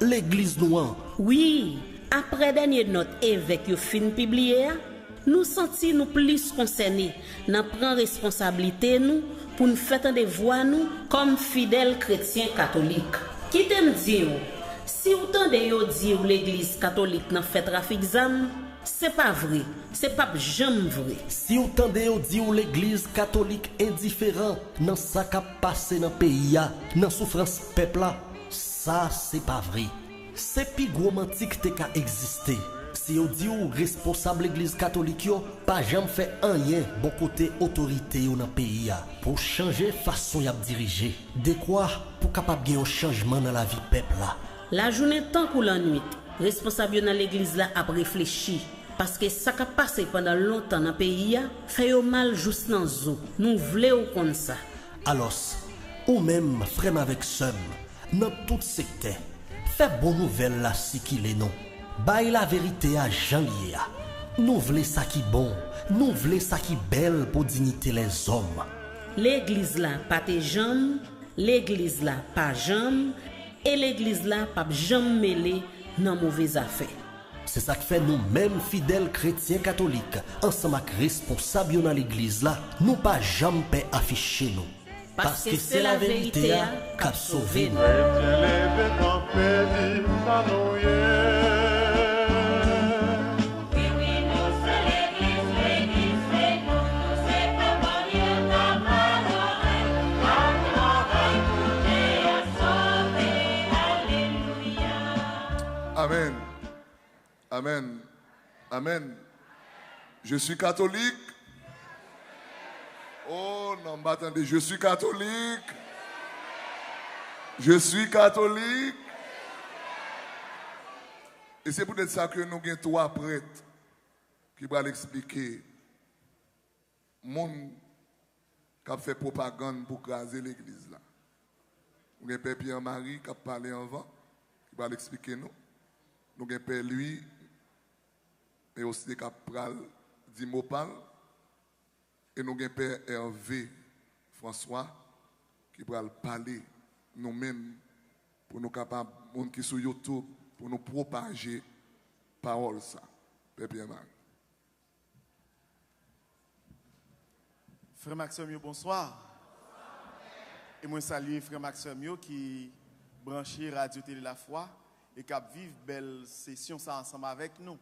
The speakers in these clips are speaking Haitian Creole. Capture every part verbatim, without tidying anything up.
legliz nou an. Wi, aprè dènye nòt evèk yo fin pibliye a, nou santi nou plis konsène nan pran responsablite nou pou n fè tande vwa nou kòm fidèl kretyen katolik. Kite m di w, si w tande yo di w legliz katolik nan fè trafik zam, se pa vre, se p ap janm vre. Si w tande yo di w legliz katolik endiferan nan sa k ap pase nan peyi a, nan soufrans pèp la, sa se pa vre. Se pi gwo manti k te ka egziste. Si yo di w responsab legliz katolik yo pa janm fè anyen bò kote otorite yo nan peyi a pou chanje fason y ap dirije, dekwa pou kapab gen yon chanjman nan lavi pèp la. Lajounen tankou lannwit, responsab yo nan legliz la ap reflechi, paske sa k ap pase pandan lontan nan peyi a fè yo mal jous nan zo. Nou vle w konn sa. Alòs, ou menm, frè m avèk sè m, nan tout sektè, fè bon nouvèl la sikile non. Bay laverite a jan l ye a. Nou vle sa ki bon, nou vle sa ki bèl pou diyite lèzòm. Legliz la pa te janm, legliz la pa janm, e legliz la p ap janm mele nan move zafè. Se sa k fè nou menm fidèl kretyen katolik, ansanm ak responsab yo nan legliz la, nou pa janm pè afiche nou. Paske se laverite a k ap sove nou. Kretyen leve kanpe, di sa nou ye. Wi, wi, nou se legliz, legliz se nou, nou se pawòl yo, ta pawòl, ta pawòl, koute a sove, alelouya. Amèn. Amèn. Amèn. Je suis catholique. Oh non, m pa tande. Je suis catholique. Je suis catholique. E se poutèt sa ke nou gen twa prèt ki pral eksplike moun k ap fè pwopagann pou kraze legliz la. Nou gen pè Pierre Marie k ap pale anvan, ki pral eksplike nou. Nou gen pè Louis, e osi k ap pral di mo pa l. E nou gen pè Hervé François, ki pral pale nou menm, pou nou kapab, moun ki sou YouTube, pou nou pwopaje pawòl sa. Pè Pierre Marie. Frè m ak sè m yo, bonswa. E mwen salye frè m ak sè m yo ki branche Radyo Tele Lafwa e k ap viv bèl sesyon sa ansanm avèk nou.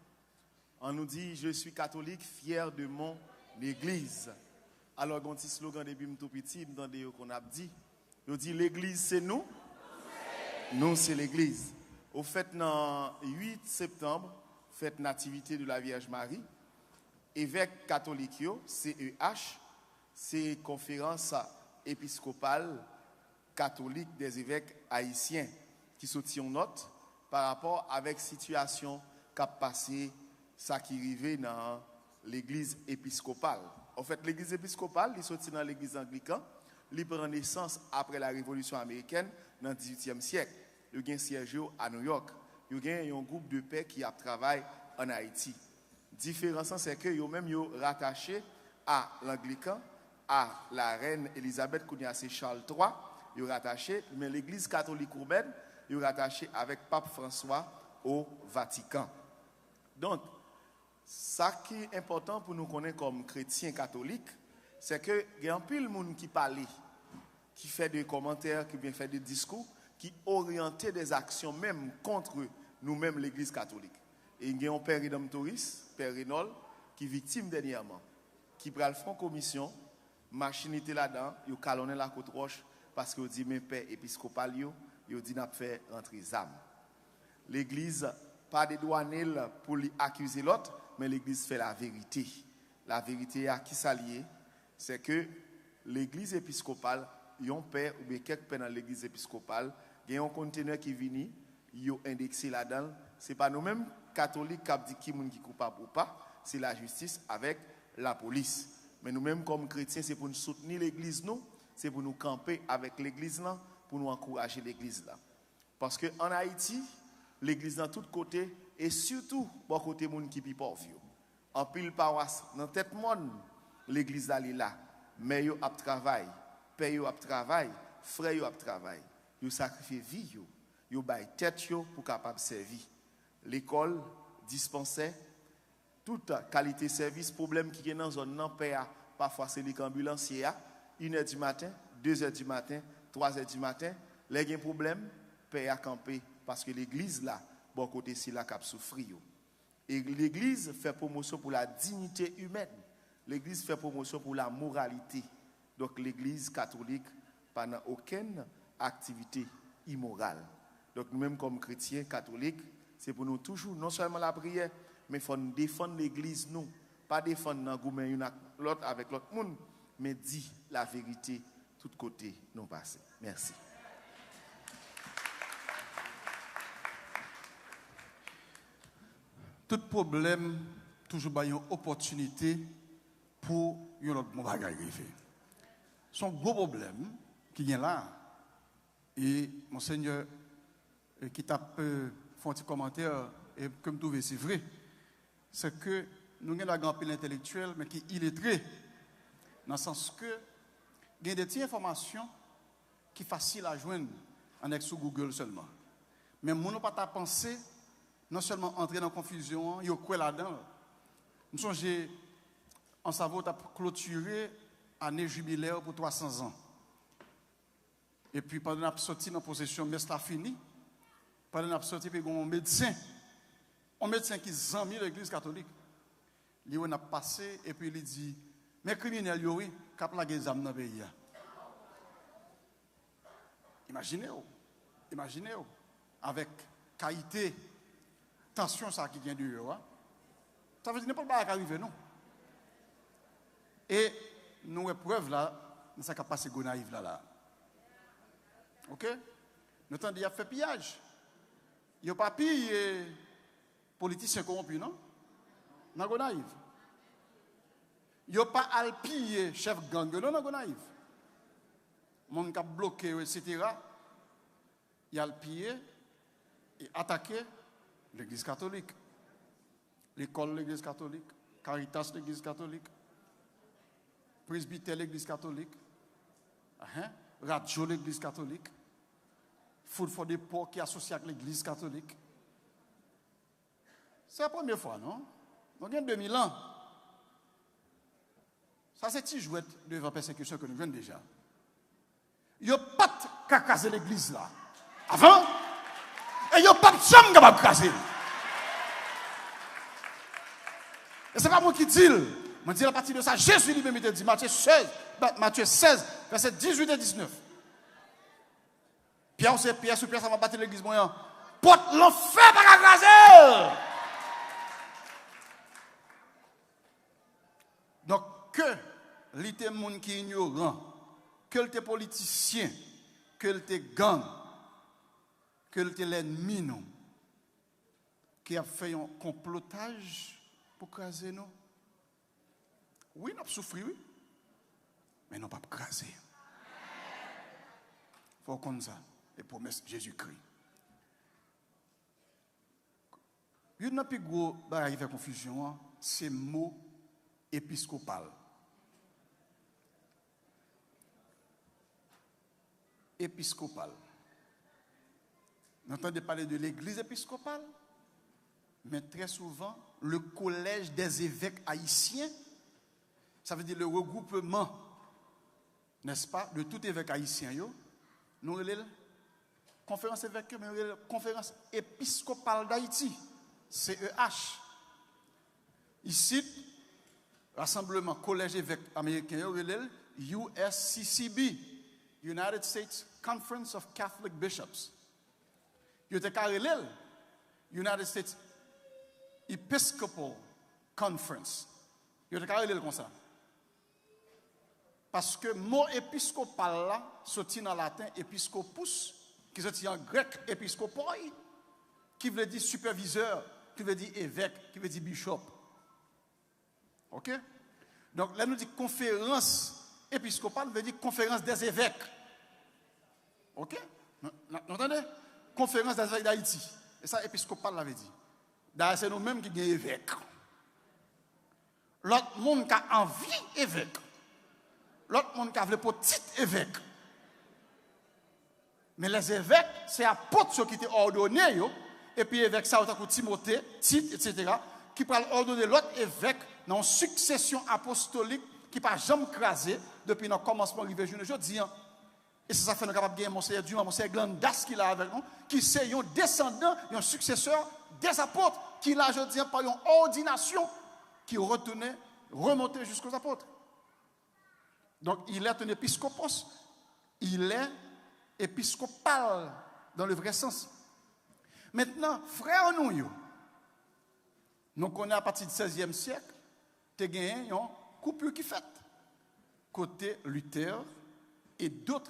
An nou di, Je suis catholique, fier de mon église. Alò, gen yon ti slogan depi m tou piti, m tande yo konn ap di. Yo di, legliz se nou, nou se legliz. Ofèt, nan uit septanm, fèt Nativite de la Vierge Marie, evèk katolik yo, C E H, se Conférence Épiscopale Catholique des Évêques Haïtiens, ki soti yon nòt pa rapò avèk sitiyasyon k ap pase, sa ki rive nan legliz episkopal. Anfèt, legliz episkopal, li soti nan legliz anglikan, li pran nesans apre la Revolisyon amerikèn nan dizuityèm syèk. Yo gen syèj yo a New York. Yo gen yon gwoup de pè ki ap travay ann Ayiti. Diferans lan, se ke yo menm yo ratache a langlikan, a la rèn Elizabèt, kounye a se Charles twa, yo ratache, men legliz katolik womèn, yo ratache avèk Pap Franswa o Vatikan. Donk, sa ki enpòtan pou nou konnen kòm kretyen katolik, se ke gen anpil moun ki pale, ki fè de kòmantè, ki byen fè de diskou, ki oryante de aksyon menm kont nou menm legliz katolik. E gen yon pè redanmtoris, pè Renòl, ki viktim dènyèman, ki pral fè yon komisyon, machin li te ladan, yo kalonnen lakòt wòch, paske yo di men pè episkopal yo, yo di n ap fè rantre zam. Legliz pa dedwanen l pou li akize lòt, men legliz fè laverite. Laverite a, kisa l ye? Se ke legliz episkopal, yon pè oubyen kèk pè nan legliz episkopal, gen yon kontenè ki vini, yo endekse ladan l. Se pa nou menm, katolik, k ap di ki moun ki koupab ou pa, se lajistis avèk lapolis. Men nou menm, kòm kretyen, se pou n soutni legliz nou, se pou nou kanpe avèk legliz lan, pou nou ankouraje legliz lan. Paske ann Ayiti, legliz nan tout kote, e sitou bò kote moun ki pi pòv yo. Anpil pawas nan tèt mòn, legliz la li la. Mè yo ap travay, pè yo ap travay, frè yo ap travay. Yo sakrifye vi yo. yo bay tèt yo pou kapab sèvi. Lekòl, dispansè, tout kalite sèvis, pwoblèm ki gen nan zòn nan, pè a, pafwa se li k anbilansye a, inè di maten, dezè di maten, twazè di maten, lè gen pwoblèm, pè a kanpe, paske legliz la bò kote sila k ap soufri yo. E legliz fè pwomosyon pou la dignité humaine. Legliz fè pwomosyon pou la moralité. Donk, legliz katolik pa nan okenn aktivite imoral. Donk, nou menm kòm kretyen katolik, se pou nou toujou non sèlman lapriyè, men fò n defann legliz nou. Pa defann nan goumen youn ak lòt, avèk lòt moun, men di laverite tout kote nou pase. Mèsi. Tout pwoblèm toujou bay yon opòtinite pou yon lòt bon bagay rive. Se yon gwo pwoblèm ki gen la. E Monsenyè, e ki t ap, e, fè yon ti kòmantè, e ke m twouve se vre, se ke nou gen la gen anpil entèlektyèl, men ki iletre, nan sans ke gen de ti enfòmasyon ki fasil a jwenn annik sou Google sèlman. Men moun yo pa ta panse, non sèlman antre nan konfizyon an, yo kwè ladan l. M sonje, Ansavo t ap klotire ane jibilè pou twa san zan. Epi pandan n ap soti nan pwosesyon, mès la fini, pandan n ap soti, epi gen yon medsen, yon medsen ki zanmi legliz katolik. Li wè n ap pase, epi li di, men kriminèl yo wi, k ap lage zam nan peyi a. Imajine w, imajine w, avèk kalite tansyon sa ki gen deyò a. Sa vle di nenpòt bagay ka rive nou. E nou wè prèv la nan sa k ap pase Gonayiv la la. Oke? Nou tande y ap fè piyaj. Yo pa piye politisyen kowonpi non, nan Gonayiv. Yo pa al piye chèf gang yo non nan Gonayiv. Moun k ap bloke yo, etsetera, y al piye e atake legliz katolik, lekòl legliz katolik, Caritas legliz katolik, presbitè legliz katolik, ahen, radyo legliz katolik, Food for the Poor ki asosye ak legliz katolik. Se pa premye fwa non. Nou gen de mil an. Sa se ti jwèt devan pèsekisyon ke nou jwenn deja. Yo pa t ka kraze legliz la avan, e yo p ap janm kapab kraze l. E se pa mwen ki di l, mwen di l apati de sa Jezi li menm li te di, Matye sèz, Matye sèz, vèsè dizuit e diznèf. Pyè, se pyè sou pyè sa m ap bati legliz mwen an. Pòt lanfè pa ka kraze l. Donk, ke li te moun ki inyoran, ke l te politisyen, ke l te gang, ke l te lènmi nou, ki ap fè yon konplotaj pou kraze nou. Wi, n ap soufri, wi. Men nou p ap kraze. Fò w konn sa. E pwomès Jezikri. Youn nan pi gwo bagay ki fè konfizyon an, se mo episkopal. Episkopal. Nou tande pale de legliz episkopal, men trè souvan, le collège des évêques haïtiens, sa vle di le regroupement, n'est-ce pas, de tout evèk ayisyen yo, nou rele l konferans evèk yo, men yo rele l konferans episkopal dayiti, C E H. Isit, rasanbleman kolèj evèk ameriken yo rele l U S C C B, United States Conference of Catholic Bishops. Yo te ka rele l United States Episcopal Conference. Yo te ka rele l konsa. Paske mo episkopal la soti nan laten episcopus, ki soti an grèk episkopoi, ki vle di sipèvizè, ki vle di evèk, ki vle di bishop. Oke? Donk, lè nou di konferans episkopal, vle di konferans dèzevèk. Oke? Nou, nou, nou tande? Konferans dèzevèk Dayiti. E sa episkopal la vle di. Dayè, se nou menm ki gen evèk. Lòt moun ka anvi evèk. Lòt moun ka vle pot tit evèk. Men lèzevèk, se apot yo ki te òdone yo, epi evèk sa yo, tankou Timote, Tit, etsetera, ki pral òdone lòt evèk nan yon siksesyon apostolik ki pa janm kraze depi nan kòmansman rive jounen jodi a. E se sa k fè nou kapab gen Monseyè Dumont, Monseyè Glandas ki la avèk nou, ki se yon desandan, yon siksesè dè apot, ki la jodi a pa yon òdinasyon ki retounen, remonte jisko apot. Donc, il est un épiscopos. Il est épiscopal dans le vrai sens. Mentnan, frè nou yo, nou konnen apati de sèzyèm syèk, te genyen yon koupur ki fèt kote Luther e dot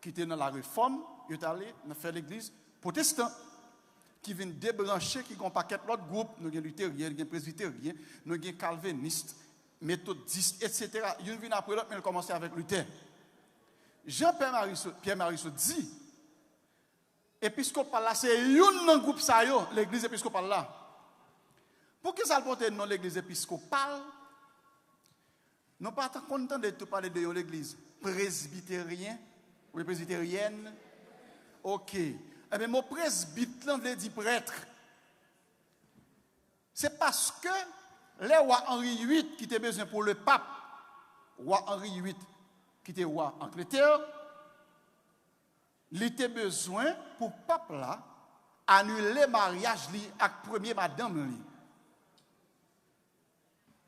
ki te nan la refòm, yo t ale nan fè legliz pwotestan, ki vin debranche, ki gon pakèt lòt gwoup. Nou gen literyen, gen presbiteryen, nou gen kalvinis, metodis, etsetera. Youn vin apre lòt, men l kòmanse avèk Luther. Jan Pè Marie sot, Pyè Marie sot di, episkopal la se youn nan gwoup sa yo, legliz episkopal la. Poukisa l pote non legliz episkopal? Nou pa t konn tande tou pale de yon legliz presbiteryen oubyen presbiteryèn? Oke. Ebyen, mo presbit lan vle di prèt. Se paske lè wa Henri uit ki te bezwen pou le pap, wa Henri uit ki te wa Angletè, li te bezwen pou pap la anile maryaj li ak premye madanm li.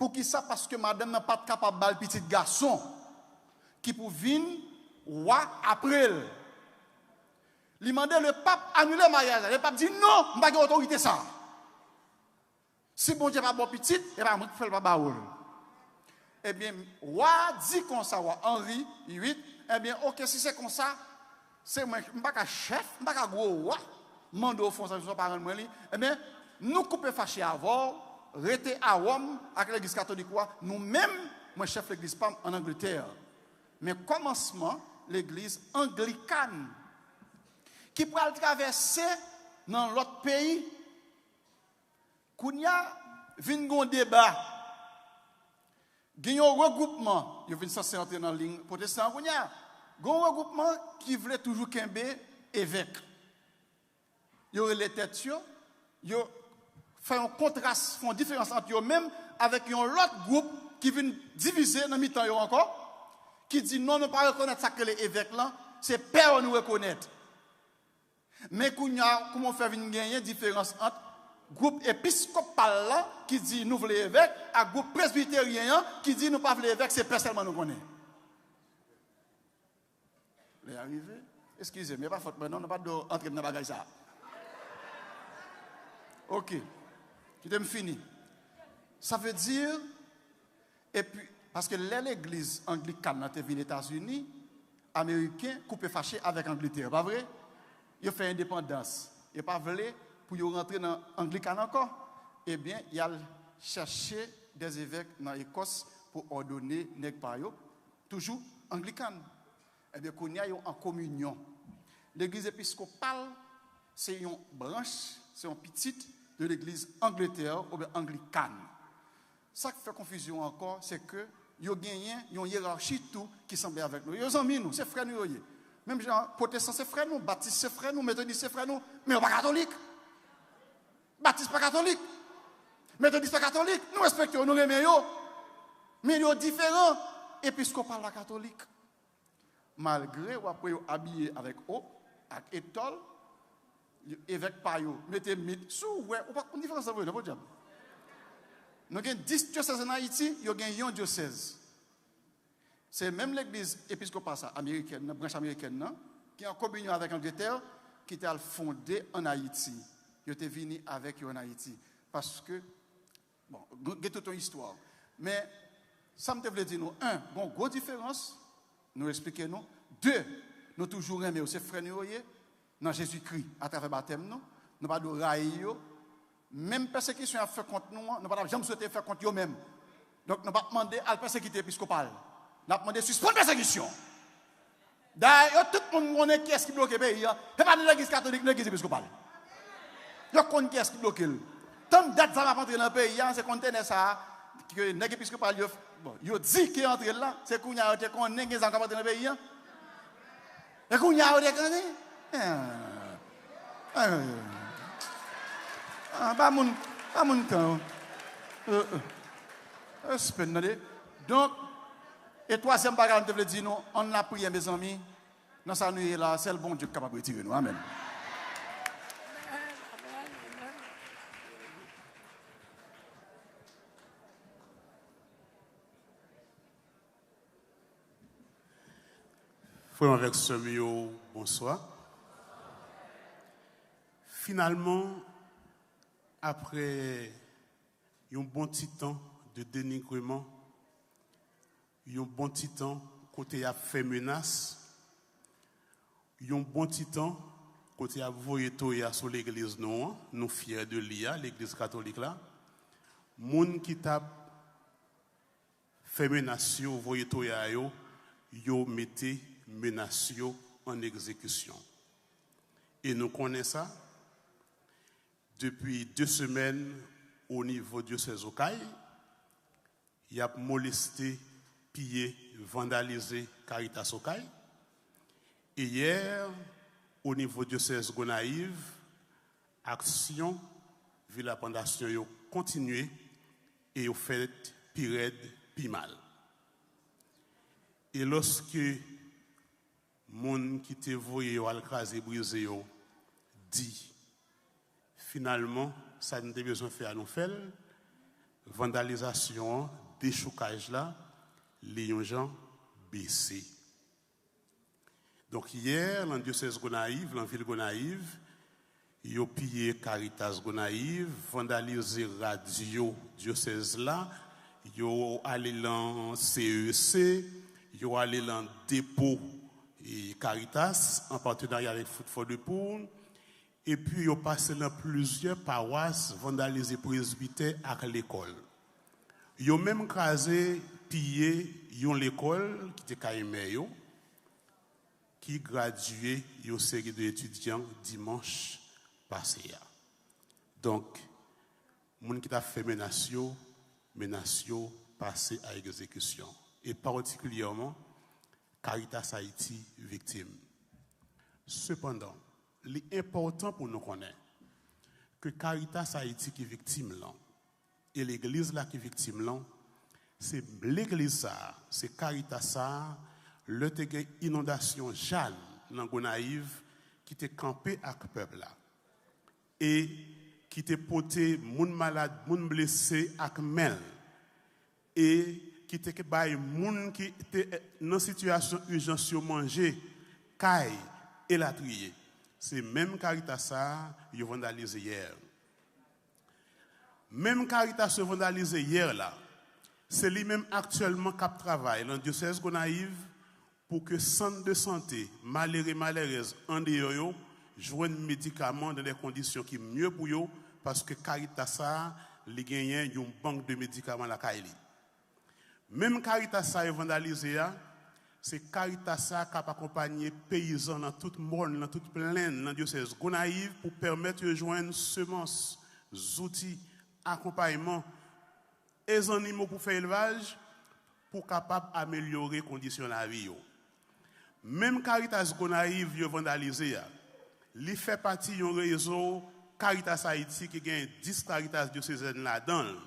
Poukisa? Paske madanm nan pa t kapab ba l pitit gason ki pou vin wa apre l. Li mande le pap anile maryaj la. Le pap di, "Non, m pa gen otorite sa a." Si Bondye pa ba w pitit, e pa mwen ki fè l pa ba ou l. Ebyen, wa a di konsa, wa Henri uit, ebyen, oke, si se konsa, se mwen, m pa ka chèf, m pa ka gwo wa, mande w fè yon sa, si w pa rann mwen li, ebyen, nou koupe fache avè w, rete a Wòm ak legliz katolik ou a, nou menm, mwen chèf legliz pa m ann Angletè. Men kòmansman legliz anglikan ki pral travèse nan lòt peyi. Kounye a, vin gen yon deba. Gen yon regwoupman, yo vin sanse antre nan liy pwotestan an kounye a. Gen yon regwoupman ki vle toujou kenbe evèk. Yo rele tèt yo, yo fè yon kontras, fè yon diferans ant yo menm avèk yon lòt gwoup ki vin divize nan mitan yo ankò, ki di, "Non, nou pa rekonèt sa k rele evèk lan, se pè yo nou rekonèt." Men kounye a, kouman w fè vin genyen diferans ant gwoup episkopal la ki di, "Nou vle evèk," ak gwoup presbiteryen an ki di, "Nou pa vle evèk, se pè sèlman nou konnen"? Lè a rive, eskize m, e pa fòt mwen non, nou pa t dwe antre m nan bagay sa a. Oke, kite m fini. Sa vle di, epi, paske lè legliz anglikan nan te vin Etazini, Ameriken koupe fache avèk Angletè, pa vre? Yo fè endepandans. Yo pa vle pou yo rantre nan Anglikan ankò. Ebyen, y al chèche dèzevèk nan Ekòs pou òdone nèg pa yo, toujou Anglikan. Ebyen, kounye a, yo an kominyon. Legliz episkopal, se yon branch, se yon pitit de legliz Angletè oubyen Anglikan. Sa k fè konfizyon ankò, se ke yo genyen yon yerachi tou ki sanble avèk nou. Yo zanmi nou, se frè nou yo ye. Menm jan pwotestan se frè nou, batis se frè nou, metodis se frè nou, men yo pa katolik. Batis pa katolik. Metodis pa katolik. Nou respekte yo, nou renmen yo. Men yo diferan. Episkopal la katolik. Malgre w ap wè yo abiye avèk o, ak etòl, yo, evèk pa yo mete mit. Si w wè, ou pa konn diferans la vre, non, podyab. Nou gen dis dyosèz ann Ayiti, yo gen yon dyosèz. Se menm legliz episkopal sa, amerikèn nan, branch amerikèn nan, ki an kominyon avèk Angletè, ki te al fonde ann Ayiti. Yo te vini avèk yo ann Ayiti. Paske Bon, gen tout yon istwa. Men, sa m te vle di nou, en, gon gwo diferans, nou eksplike nou. De, nou toujou renmen yo, se frè nou yo ye, nan Jezikri, atravè batèm nou. Nou pa dwe rayi yo. Menm pèsekisyon y ap fè kont nou an, nou pa t ap janm swete fè kont yo menm. Donk, nou p ap mande al pèsekite episkopal. N ap mande sispann pèsekisyon. Dayè, yo tout moun konnen kiyès ki bloke peyi a. Se pa ni legliz katolik, ni legliz episkopal. Yo konn kiyès ki bloke l. Tann dat zam ap antre nan peyi a, se kontenè sa a, ke nèg episkopal yo, bon, yo di ke antre l la, se kounye a yo te konnen gen zam k ap antre nan peyi a. E kounye a yo dekante. Ah, ah, ah, ba moun, ba moun tan yo. Euh, euh. Respè n tande. Donk, e twazyèm bagay m te vle di nou, ann lapriyè, mezanmi. Nan sa nou ye la, sèl Bondye ki kapab retire nou. Amèn. Frè m avèk sè m yo, bonswa. Finalman, apre yon bon ti tan de denigreman, yon bon ti tan kote y ap fè menas, yon bon ti tan kote y ap voye toya sou legliz nou an, nou fyè de li a, legliz katolik la, moun ki t ap fè menas yo, voye toya yo, yo mete menas yo an egzekisyon. E nou konnen sa, depi de semèn, o nivo dyosèz Okay, y ap moleste, piye, vandalize Caritas Okay. E yè, o nivo dyosèz Gonayiv, aksyon vilapandasyon yo kontinye e yo fèt pi rèd, pi mal. E lòske moun ki te voye yo al kraze brize yo di, finalman, sa n te bezwen fè a, nou fè l, vandalizasyon an, dechoukaj la, li yon jan bese. Donk, yè, nan dyosèz Gonayiv, nan vil Gonayiv, yo piye Caritas Gonayiv, vandalize radyo dyosèz la, yo ale nan C E C, yo ale nan depo, e, Caritas, an patenarya avèk Food for the Poor, epi yo pase nan plizyè pawas, vandalize prezbitè ak lekòl. Yo menm kraze, piye yon lekòl ki te kay mè yo, ki gradye yon seri de etidyan dimanch pase a. Donk, moun ki t ap fè menas yo, menas yo pase a egzekisyon. E patikilyèman, Caritas Haïti viktim. Sepandan, li enpòtan pou nou konnen ke Caritas Haïti ki viktim lan, e legliz la ki viktim lan, se legliz sa a, se Caritas sa a, lè te gen inondasyon Jàn nan Gonayiv ki te kanpe ak pèp la, e ki te pote moun malad, moun blese ak men l, e ki te bay moun ki te nan sitiyasyon ijans yo manje, kay, elatriye. Se menm Caritas sa a yo vandalize yè. Menm Caritas yo vandalize yè la, se li menm aktyèlman k ap travay nan dyosèz Gonayiv pou ke sant de sante malere, malerèz andeyò yo jwenn medikaman dan de kondisyon ki mye pou yo, paske Caritas sa a, li genyen yon bank de medikaman lakay li. Menm Caritas sa yo vandalize a, se Caritas sa k ap akonpanye peyizan nan tout mòn, nan tout plenn, nan dyosèz Gonayiv pou pèmèt yo jwenn semans, zouti, akonpayman, e zannimo pou fè elvaj, pou kapab amelyore kondisyon lavi yo. Menm Caritas Gonayiv yo vandalize a, li fè pati yon rezo Caritas Haïti ki gen dis Caritas dyosezèn ladan l.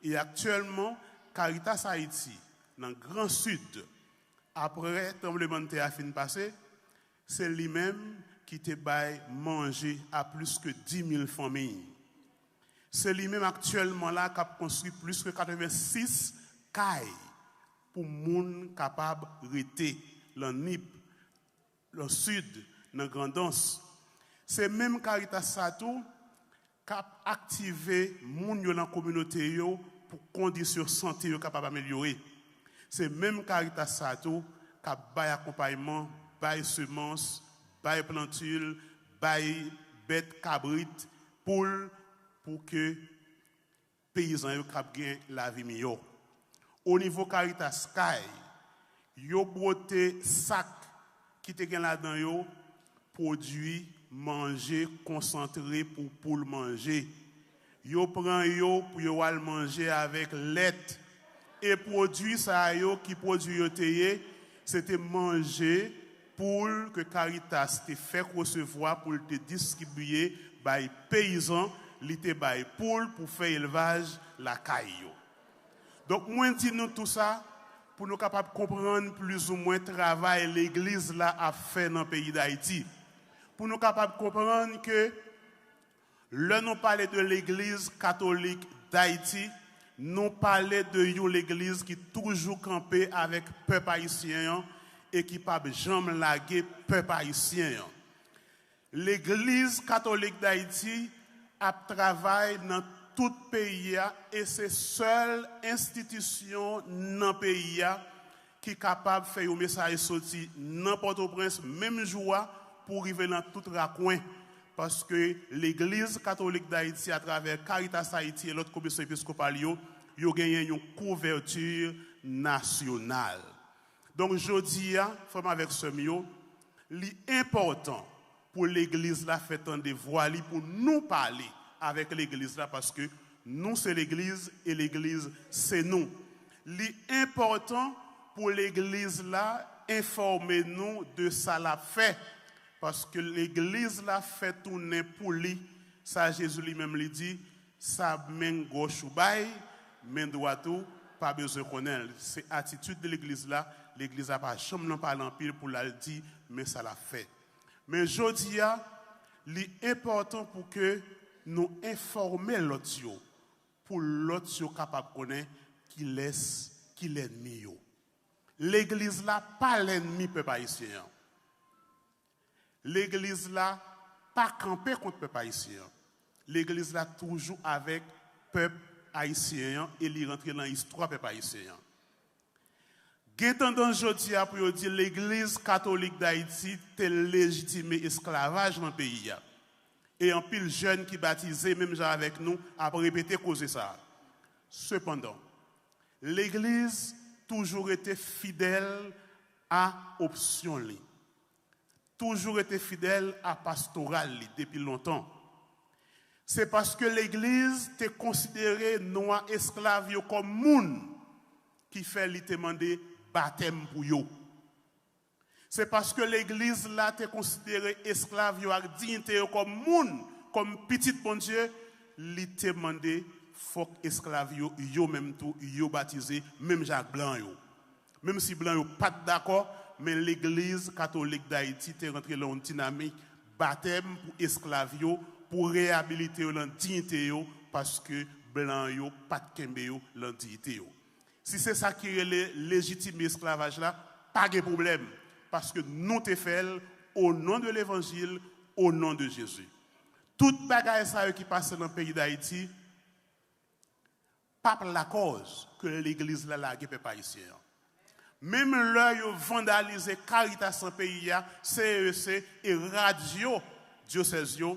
E aktyèlman, Caritas Haïti, nan Gran Sid, apre tranblemanntè a fin pase, se li menm ki te bay manje a plis ke dis mil fanmi. Se li menm aktyèlman la k ap konstwi plis ke katrevensis kay pou moun kapab rete lan Nip, lan Sid, nan Grandans. Se menm Caritas sa tou k ap aktive moun yo nan kominote yo pou kondisyon sante yo kapab amelyore. Se menm Caritas sa tou k ap bay akonpayman, bay semans, bay plantil, bay bèt, kabrit, poul, pou ke peyizan yo kab gen lavi miyò. O nivo Caritas kay, yo bwote sak ki te gen ladan yo pwodui manje konsantre pou poul manje. Yo pran yo pou yo al manje avèk lèt. E pwodui sa yo ki pwodui yo te ye, se te manje poul ke Caritas te fèk resevwa pou l te distribiye bay peyizan, li te bay poul pou fè elvaj lakay yo. Donk, mwen di nou tou sa pou nou kapab konprann plizoumwen travay legliz la ap fè nan peyi Dayiti. Pou nou kapab konprann ke lè nou pale de Legliz Katolik Dayiti, nou pale de yon legliz ki toujou kanpe avèk pèp ayisyen an e ki p ap janm lage pèp ayisyen an. Legliz Katolik Dayiti ap travay nan tout peyi a e se sèl enstitisyon nan peyi a ki kapab fè yon mesaj soti nan Pòtoprens menm jou a pou rive nan tout rakwen. Paske Legliz Katolik Dayiti, atravè Caritas Haiti e lòt komisyon episkopal yo, yo genyen yon kouvèti nasyonal. Donk, jodi a, frè m avèk sè m yo, li enpòtan pou legliz la fè tande vwa li, pou nou pale avèk legliz la, paske nou se legliz e legliz se nou. Li enpòtan pou legliz la enfòme nou de sa l ap fè, paske legliz la fè tounen pou li, sa Jezi li menm li di, sa men gòch ou bay, men dwat ou pa bezwen konnen l. Se atitid de legliz la. Legliz la pa janm nan pale anpil pou l al di men sa l ap fè. Men jodi a, li enpòtan pou ke nou enfòme lòt yo, pou lòt yo kapab konnen kilès ki lènmi yo. Legliz la pa lènmi pèp ayisyen an. Legliz la pa kanpe kont pèp ayisyen an. Legliz la toujou avèk pèp ayisyen an e li rantre nan istwa pèp ayisyen an. Gen tandans jodi a pou yo di Legliz Katolik Dayiti te lejitime esklavaj nan peyi a. E anpil jèn ki batize menm jan avèk nou ap repete koze sa a. Sepandan, legliz toujou rete fidèl a opsyon li. Toujou rete fidèl a pastoral li depi lontan. Se paske legliz te konsidere nwa esklav yo kòm moun ki fè li te mande batèm pou yo. Se paske legliz la te konsidere esklav yo ak diyite yo kòm moun, kòm pitit Bondye, li te mande fòk esklav yo, yo menm tou, yo batize menm jan ak blan yo. Menm si blan yo pa t dakò, men Legliz Katolik Dayiti te rantre nan yon dinamik batèm pou esklav yo, pou reyabilite yo nan diyite yo, paske blan yo pa t kenbe yo nan diyite yo. Si se sa ki rele lejitime esklavaj la, pa gen pwoblèm, paske nou te fè l o non de levanjil, o non de Jezi. Tout bagay sa yo ki pase nan peyi Dayiti, p ap lakòz ke legliz la lage pèp ayisyen an. Menm lè yo vandalize Caritas nan peyi a, C E E C e radyo dyosèz yo,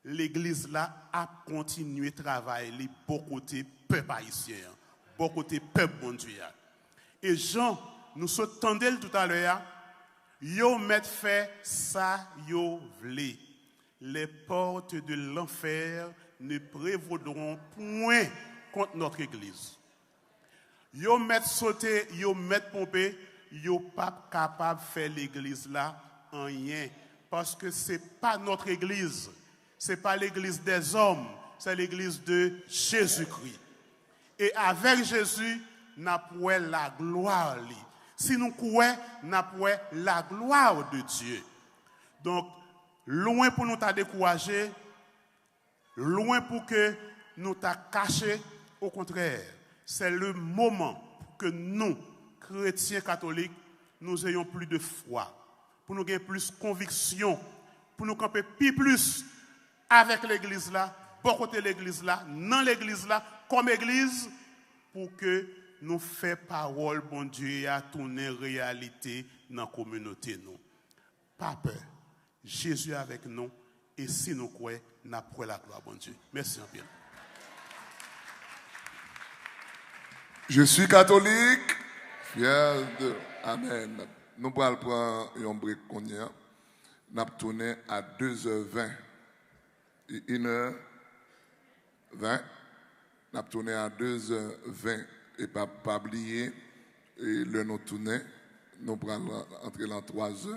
legliz la ap kontinye travay li bò kote pèp ayisyen an, bò kote pèp Bondye a. E jan nou sot tande l toutalè a, yo mèt fè sa yo vle. Les portes de l'enfer ne prévaudront point contre notre église. Yo mèt sote, yo mèt ponpe, yo p ap kapab fè legliz la anyen. Paske se pa notre église, se pa legliz dèzòm, se legliz de Jezikri. E avèk Jezi, n ap wè laglwa li. Si nou kwè, n ap wè laglwa de Dye. Donk, lwen pou nou ta dekouraje, lwen pou ke nou ta kache, okontrè, se le moman pou ke nou, kretyen katolik, nous ayons plus de foi, pou nou gen plis konviksyon, pou nou kanpe pi plis avèk legliz la, bò kote legliz la, nan legliz la, kòm egliz, pou ke nou fè pawòl Bondye a tounen reyalite nan kominote nou. Pa pè. Jezi avèk nou, e si nou kwè, n ap wè laglwa Bondye. Mèsi anpil. Je suis catholique, fier de. Amen. Nou pral pran yon break kounye a. N ap tounen a deux heures vingt. E une heure vingt. N ap tounen a deux heures vingt. E pa, pa bliye, e lè nou tounen, Nou pral antre lan twa zè.